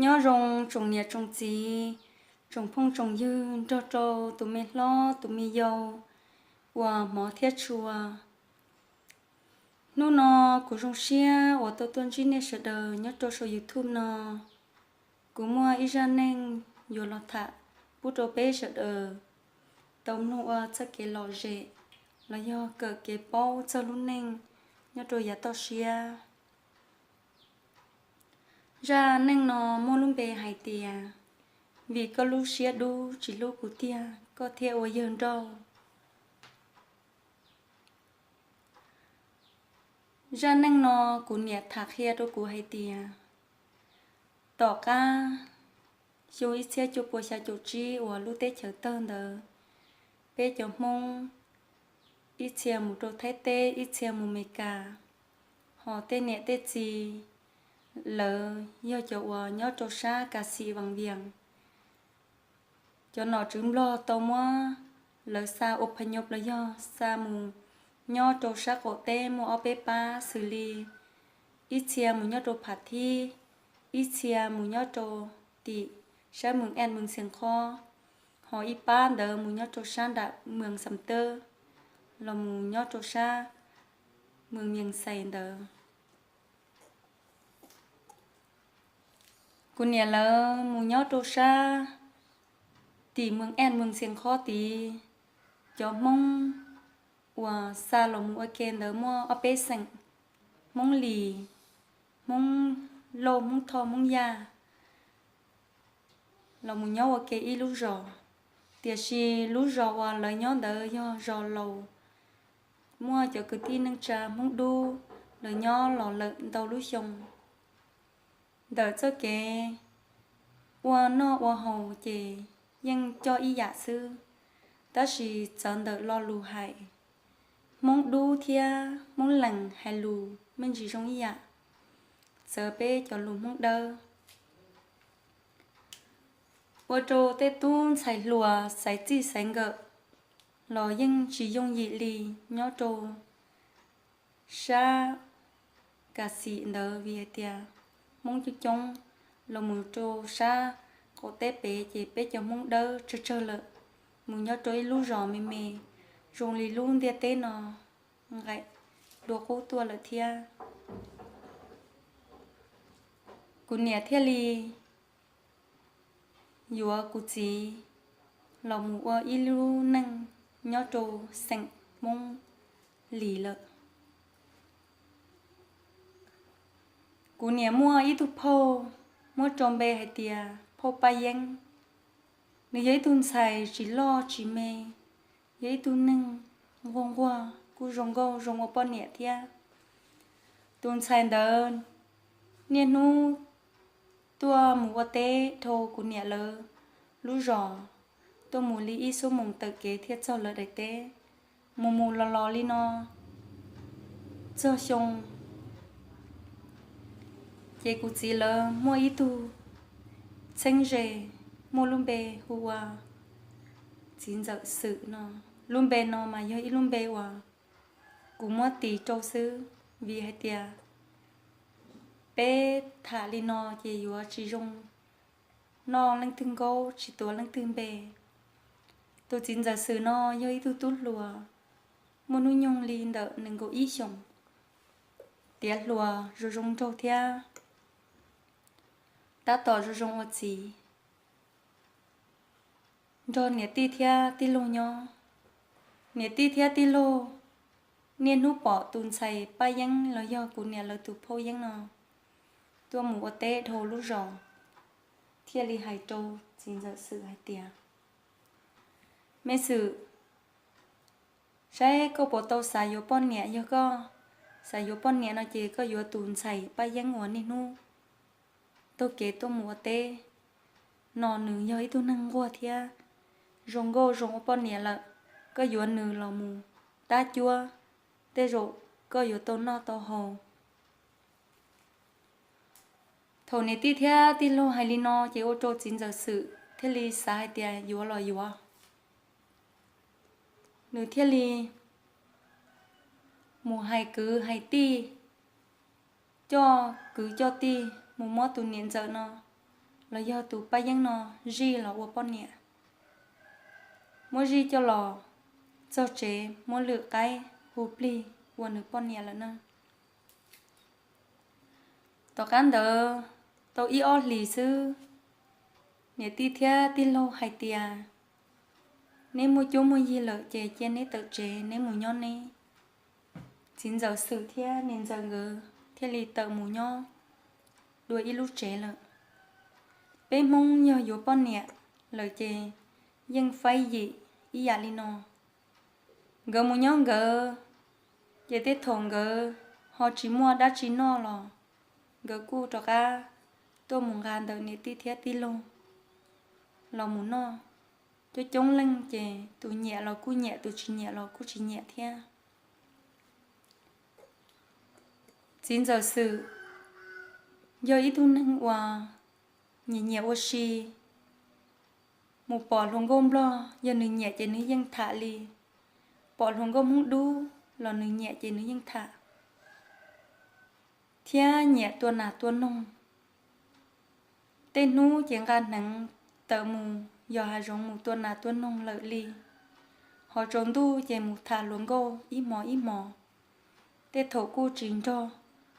Nyob zoo tsoom niam tsoom txiv, tsoom phooj tsoom ywg nrog rau tus me hlob tus me yau uas hmov thiab tshua. Hnub no kuv zoo siab uas tau tuaj ntsib nej sawv daws nyob rau saum YouTube no. Kuv muaj ib zaj neej yuav los tham pub rau peb sawv daws tau mloog ua txoj kev lom zem los yog kawm kev paub txog lub neej nyob rau yav toj siab. Zaj neej no muaj lub npe hais tias, vim koj lub siab dub tsis hlub kuv tiag koj thiaj ua yawg nrauj. Zaj neej no kuv niam tham qhia rau kuv hais tias, tom qab xyoo ib txhiab cuaj pua xya caum tsib uas lub teb chaws tawg ntawd, peb cov Hmoob ib txhia mus rau Thaib teb, ib txhia mus Meskas, ho tej niam tej txiv lawv yog cov uas nyob rau sab Kas Xim Vaj Vias. Cov nom tswv Nplog tau muab lawv xa ua pha nyob los yog xa mus nyob rau sab qaum teb muaj ob peb pab xws li ib txhia mus nyob rau Pham Thib, ib txhia mus nyob rau tim sab Mees Aj Mees Xias Khob, ho ib pab ntawd mus nyob rau sab nram Mees Xam Tawb los mus nyob rau sab Mees Vias Xais ntawd. Kuv niam lawv mus nyob rau sab tim Mees Aj Mees Xias Khob tid, cov Hmoob uas xa los mus ua ke ntawd muaj ob peb xeem, Hmoob Lis, Hmoob Lauj, Hmoob Thoj, Hmoob Yaj, los mus nyob ua ke ib lub zos. Tiam sis lub zos uas lawv nyob ntawd yog zos laus, muaj cov kwv tij neej tsa Hmoob dub, lawv nyob los lawm ntau lub xyoo. Ntawm txoj kev ua noj ua haus ces yeej coj ib yam xwb, tab sis txawv ntawm lo lus hais, Hmoob dub thiab Hmoob Lees hais lus me ntsis zoo ib yam, txawv peb cov lus Hmoob Dawb. Ua rau tej tub ntxhais hluas xaiv txij xaiv nkawm los yeej tsis yooj yim li nyob rau sab Kas Xim ntawd, vim hais tias Hmoob coob coob, los mus rau sab qaum teb pem ces peb cov Hmoob Dawb tsawg tsawg lawm, mus nyob rau ib lub zos me me zoo li lub ntiaj teb no nqaim dua qub tuaj lawm thiab. Kuv niam thiaj li yuav kuv txiv los mus ua ib lub neej nyob rau xeem Hmoob Lis lawm. Kuv niam muaj ib tug phauj muab rau npe hais tias phauj Paj Yeeb. Nws yog ib tug ntxhais tsis loj tsis me, yog ib tug neeg nquag nquag kuj zoo nkauj zoo ua poj niam thiab. Tus ntxhais ntawd niaj hnub tuaj mus ua teb dhau kuv niam lawv lub zos, tuaj mus li ib xuab moos taw kev thiaj txog lawv daim teb. Mus mus los los li no txog xyoo, ces kuv txiv lawv muaj ib tug txheeb ze, muaj lub npe hu ua Txiv Ntxawm Xwm no. Lub npe no mas yog ib lub npe uas kuv muab tis rau xwb, vim hais tias peb tham li no ces yuav tsis zoo noj leej twg nkaub, tsis tuav leej twg npe. Tus Txiv Ntxawm Xwm no yog ib tug tub hluas muaj hnub nyoog li ntawm nees nkaum ib xyoos, tiav hluas zoo zoo nraug thiab tab tom zoo zoo ua txiv, nrog niam tij thiab tij laug nyob. Niam tij thiab tij laug niaj hnub pom tus ntxhais Paj Yeeb los yog kuv niam lawv tus phauj Yeeb no tuaj mus ua teb dhau lub zos, thiaj li hais rau Txiv Ntxawm Xwm hais tias, Me Xwm, saib koj puas tau xav yuav poj niam. Yog koj xav yuav poj niam no ces koj yuav tus ntxhais Paj Yeeb uas niaj hnub taug kev tuaj mus ua teb no. Nws yog ib tug neeg nquag thiab zoo nkauj zoo ua poj niam lawm. Koj yuav nws los mus tab cuab, tej zaum koj yuav tau noj tau haus. Thaum niam tij thiab tij laug hais li no ces ua rau Txiv Ntxawm Xwm thiaj li xav hais tias yuav los yuav. Nws thiaj li mus hais kwv hais tij, coj kwv coj tij mus muab tus niam ntxawm no los yog tus Paj Yeeb no zij los ua poj niam. Muab zij coj los txog tsev muab lwm qaib hu plig ua nws poj niam lawm na. Tom qab ntawd tau ib ob hlis xwb, niam tij thiab tij laug hais tias, neb muaj cuab muaj yig lawm ces cia neb tawm tsev neb mus nyob neb. Txiv ntxawm Xwm thiab niam ntxawm nkawd thiaj li tawm mus nyob dua ib lub tsev lawm. Peb Hmoob yog yuav poj niam lawm ces yeej faib yim ib yam li no. Nkawd mus nyob nkawd, ces tej thaum nkawd ho tsis muaj dab tsi noj los nkawd kuj rov qab tuaj mus nqa ntawm niam tij thiab tij laug los mus noj. Coob coob leej ces tus nyiam los kuj nyiam, tus tsis nyiam los kuj tsis nyiam thiab. Txiv ntxawm Xwm yog ib tug neeg uas nyiam nyiam ua si, mus pom hluas nkauj Nplog yog nws nyiam ces nws yeej tham li, pom hluas nkauj Hmoob Dub los nws nyiam ces nws yeej tham, thiab nyiam tua nas tua noog. Tej hnub ces nqa hneev tawm mus yos hav zoov mus tua nas tua noog lawm li. Ho tsaus ntuj ces mus tham hluas nkauj ib hmos ib hmos. Tej thaum kuj tsis nrog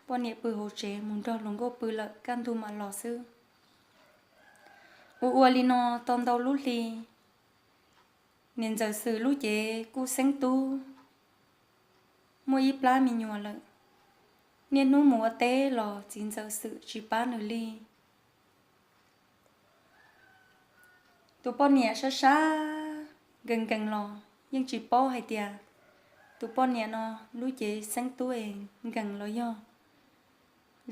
poj niam pw hauv tsev, mus nrog hluas nkauj pw lawm kaj ntug mam los xwb. Ua ua li no tau ntau lub hli, niam ntxawm Xwm lub cev kuj xeeb tub, muaj ib plab me nyuam lawm. Niaj hnub mus ua teb los txiv ntxawm Xwm tsis pab nws li. Tus poj niam sab sab nkees nkees los yeej tsis paub hais tias tus poj niam no lub cev xeeb tub es nkees los yog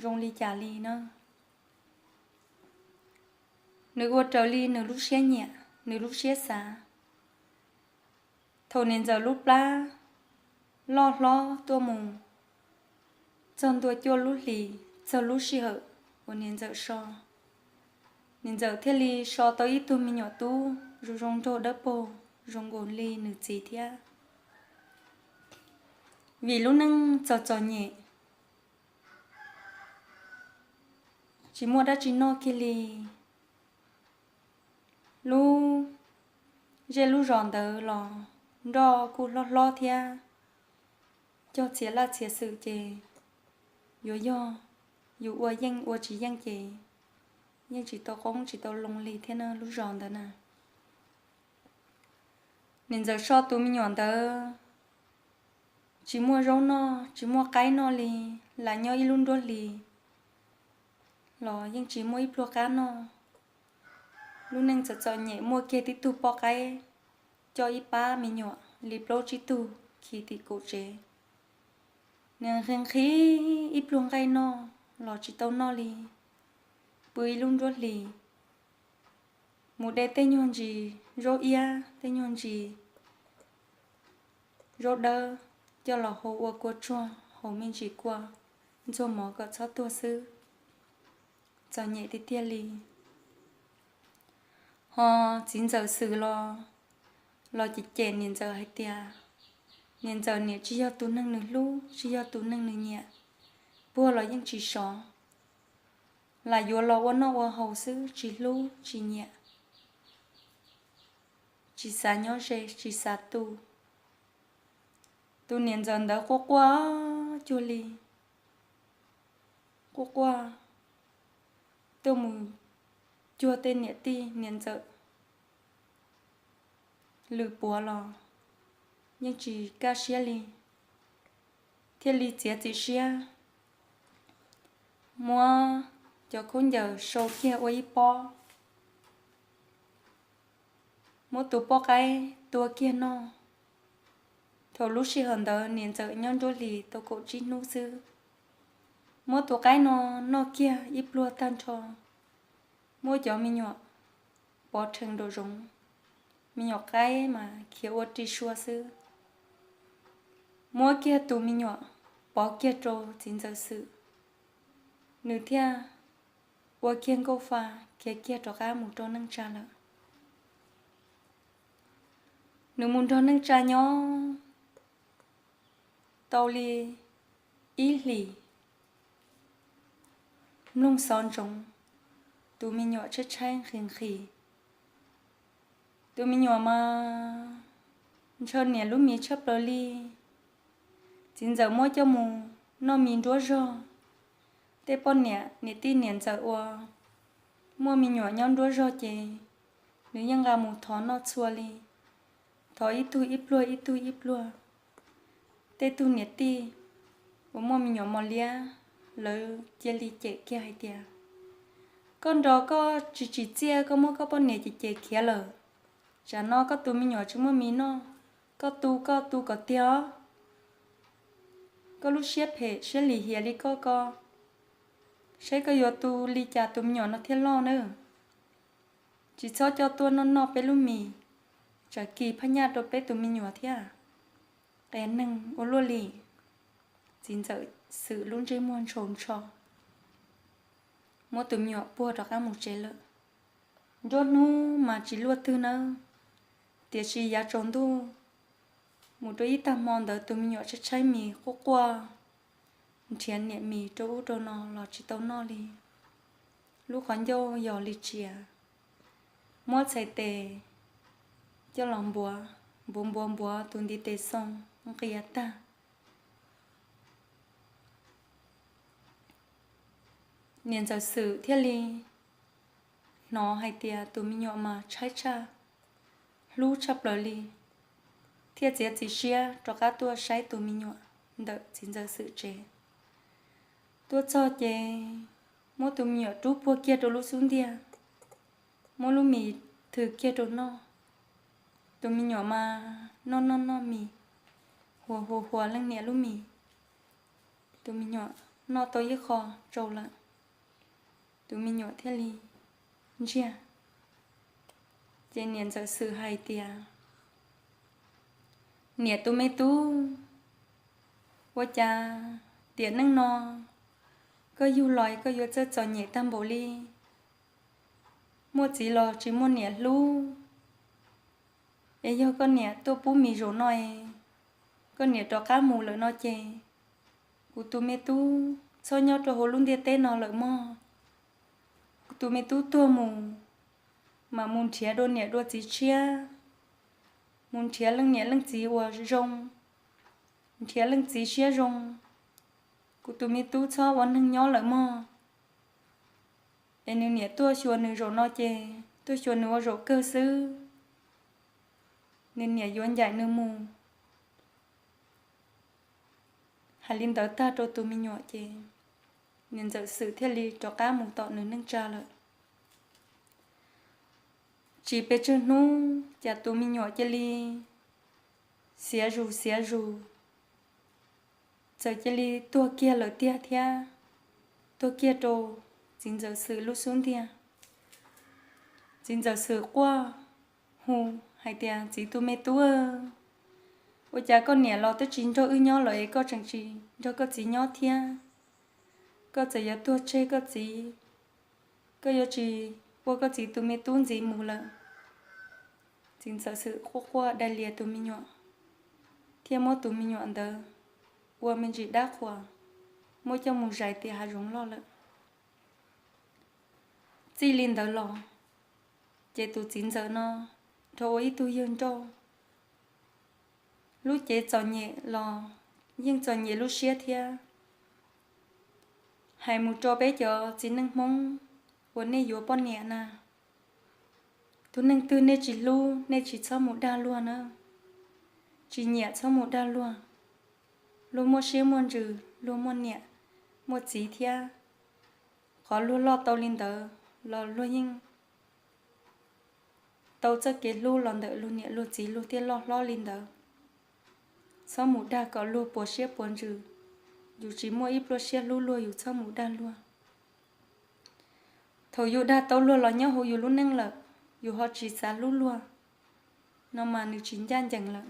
zoo li cas li na. Nws ua raws li nws lub siab nyiam, nws lub siab xav. Thaum niam ntxawm lub plab loj hlob tuaj mus txog ntua cuaj lub hlis, txog lub sij hawm uas niam ntxawm so, niam ntxawm thiaj li so tau ib tug me nyuam tub zoo zoo nraug dawb paug zoo nkaus li nws txiv thiab. Vim lub neej txom txom nyem, tsis muaj dab tsi noj kiag li. Lub zej lub zos ntawd los nroj kuj hlob hlob thiab, cog txhia laj txhia xwm ces yuav yog yus ua yeej ua tsis yeej ces yeej tsis tau qoob tsis tau loo li thiab na lub zos ntawd na. Niam ntxawm so tus me nyuam ntawd tsis muaj zaub noj tsis muaj qaib noj li, lam nyob ib lub nruab hlis los yeej tsis muaj ib pluag qab noj. Lub neej txom txom nyem muaj kiag tib tug poj qaib coj ib pab me nyuam li plaub tsib tug khi tim kaum tsev. Nws nqhis nqhis ib pluag nqaij noj los tsis tau noj li, pw ib lub nruab hlis, mus de tej nyuag ntsis zaub iab tej nyuag ntsis zaub dawb coj los hau ua kua tsuag, haus me ntsis kua ntxuag mov kom txhob tuag xwb. Txom nyem tiag tiag li. Ho txiv ntxawm Xwm los, los cem cem niam ntxawm hais tias niam ntxawm niam tsis yog tus neeg nws hlub, tsis yog tus neeg nws nyiam, puag los yeej tsis sov, lam yuav los ua noj ua haus xwb, tsis hlub tsis nyiam, tsis xav nyob ze tsis xav tu. Tus niam ntxawm ntawd quaj quaj cuag li, quaj quaj tuaj mus cuag tej niam tij niam ntxawm lwm puav los yeej tsis kaj siab li, thiaj li txiav txim siab muab cov khaub ncaws sau kiag ua ib pob, muab tus poj qaib tua kiag noj. Thaum lub sij hawm ntawd niam ntxawm nyob nruab hlis tau kaum tsib hnub xwb. Muab tus qaib no noj kiag ib pluag tag nrho, muab cov me nyuam pov rhees nraum zoov, me nyuam qaib mas khiav ua ri sua xwb. Muab kiag tus me nyuam pov kiag rau txiv ntxawm Xwm, nws thiaj ua kiag nkauj fa khiav kiag rov qab mus rau neej tsa lawm. Nws mus nrog neej tsa nyob tau li ib hlis, mloog xov ntsoov, tus me nyuam tshaib tshaib nqhis nqhis. Tus me nyuam mas ntshaw niam lub mis tshaj plaws li. Txiv ntxawm muab coj mus noj mis nruab zog. Tej poj niam niam tij niam ntxawm uas muaj me nyuam nyob nruab zog ces nws yeej nqa mus thov noj txhua li, thov ib tug ib pluag ib tug ib pluag. Tej tug niam tij uas muaj me nyuam mos liab, lawv cia li cem kiag hais tias, koj nrog koj tsis tsim txiaj, koj muab koj poj niam cem cem khiav lawm. Tsam no koj tus me nyuam tsis muaj mis noj, koj tu koj tu kom tiag os. Koj lub siab phem siab lim hiam li koj ko, saib koj yuav tu li cas tus me nyuam no thiaj loj nawb. Tsis txhob coj tuaj noj noj peb lub mis, tsam kis phaj nyaj rau peb tus me nyuam thiab. Qia neeg ua luaj li. Txiv ntxawm Xwm lub ntsej muag ntshau ntsho, muab tus me nyuam puag rov qab mus tsev lawm. Nruab hnub mas tsis luaj twg nawb, tiam sis yav tsaus ntuj mus rau ib tag hmo ntawd tus me nyuam tshaib tshaib mis quaj quaj, nrhiav niam mis rau ub rau no los tsis tau noj li. Lub qhov ncauj yog li tsiav, muab txhais tes coj los npuav, npuav npuav npuav tus ntiv tes xoo nqia tag. Niam ntxawm Xwm thiaj li hnov hais tias tus me nyuam mas tshaib tshaj, hlub tshaj plaws li, thiaj txiav txim siab rov qab tuaj saib tus me nyuam ntawm txiv ntxawm Xwm tsev. Tuaj txog ces muab tus me nyuam rub puag kiag rau lub xub ntiag, muab lub mis thws kiag rau noj. Tus me nyuam mas noj noj noj mis, huas huas huas leej niam lub mis. Tus me nyuam noj tau ib qho tsau lawm, tus me nyuam thiaj li ntsiag. Ces niam ntxawm Xwm hais tias, niam tus me tub, ua cas tiam neej no koj yug los koj yuav txawj txom nyem tag npaum li, muaj txiv los tsis muaj niam hlub. Es yog koj niam tuaj pub mis zaum no es koj niam rov qab mus lawm no ces kuv tus me tub txhob nyob rau hauv lub ntiaj teb no lawm mog. Kuv tus me tub tuag mus, mam mus nrhiav dua niam dua txiv tshiab, mus nrhiav leej niam leej txiv uas zoo, nrhiav leej txiv siab zoo. Kuv tus me tub txhob ua neeg nyob lawm mog. Es nws niam tuaj xyuas nws zaum no ces tuaj xyuas nws ua zaum kawg xwb. Nws niam yuav ncaim nws mus. Hais li ntawd tag rau tus me nyuam ces niam ntxawm Xwm thiaj li rov qab mus tom nws neej tsa lawm. Tsis pes tsawg hnub cas tus me nyuam cia li xiav zus xiav zus, txawm cia li tuag kiag lawm tiag thiab, tuag kiag rau txiv ntxawm Xwm lub xub ntiag. Txiv ntxawm Xwm quaj hu hais tias, txiv tus me tub, ua cas koj niam los twb tsis nrog wb nyob lawm es koj tseem tsis nrog koj txiv nyob thiab? Koj txawm yuav tuag tseg koj txiv, koj yuav tsis ua koj txiv tus me tub ntxiv mus lawm. Txiv ntxawm Xwm quaj quaj dai lias tus me nyuam, thiaj muab tus me nyuam ntawd ua me ntsis dab qhuas, muab coj mus zais tim hav zoov loj lawm. Txij li ntawd los, ces tus txiv ntxawm no rov ua ib tug yawg nrauj. Lub cev txom nyem los yeej txom nyem lub siab thiab. Hais mus rau peb cov txiv neej Hmoob uas nej yuav poj niam na, tus neeg twg nej tsis hlub nej tsis txhob mus dag luag na, tsis nyiam txhob mus dag luag. Luag muaj siab muaj ntsws, luag muaj niam muaj txiv thiab. Qhov luag loj tau li ntawd los luag yeej tau txoj kev hlub los ntawm luag niam luag txiv luag thiaj loj hlob li ntawd. Txhob mus dag kom luag puas siab puas ntsws, yus tsis muaj ib pluaj siab hlub luag yus txhob mus dag luag. Thaum yus dag tau luag los nyob hauv yus lub neej lawm, yus ho tsis xav hlub luag, no mas nws tsis ncaj ncees lawm.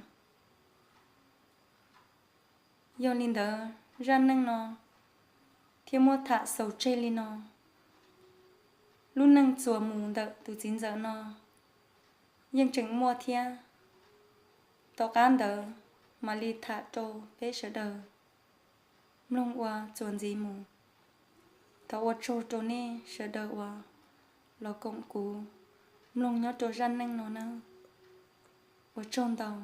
Yog li ntawd zaj neej no thiaj muab tham xaus tseg li no. Lub neej txuas mus ntawm tus txiv ntxawm no yeej tseem muaj thiab. Tom qab ntawd mam li tham rau peb sawv daws mloog ua txuas ntxiv mus. Thov ua tsaug rau nej sawv daws uas los koom kuv mloog nyob rau zaj neej no nawb. Ua tsaug ntau.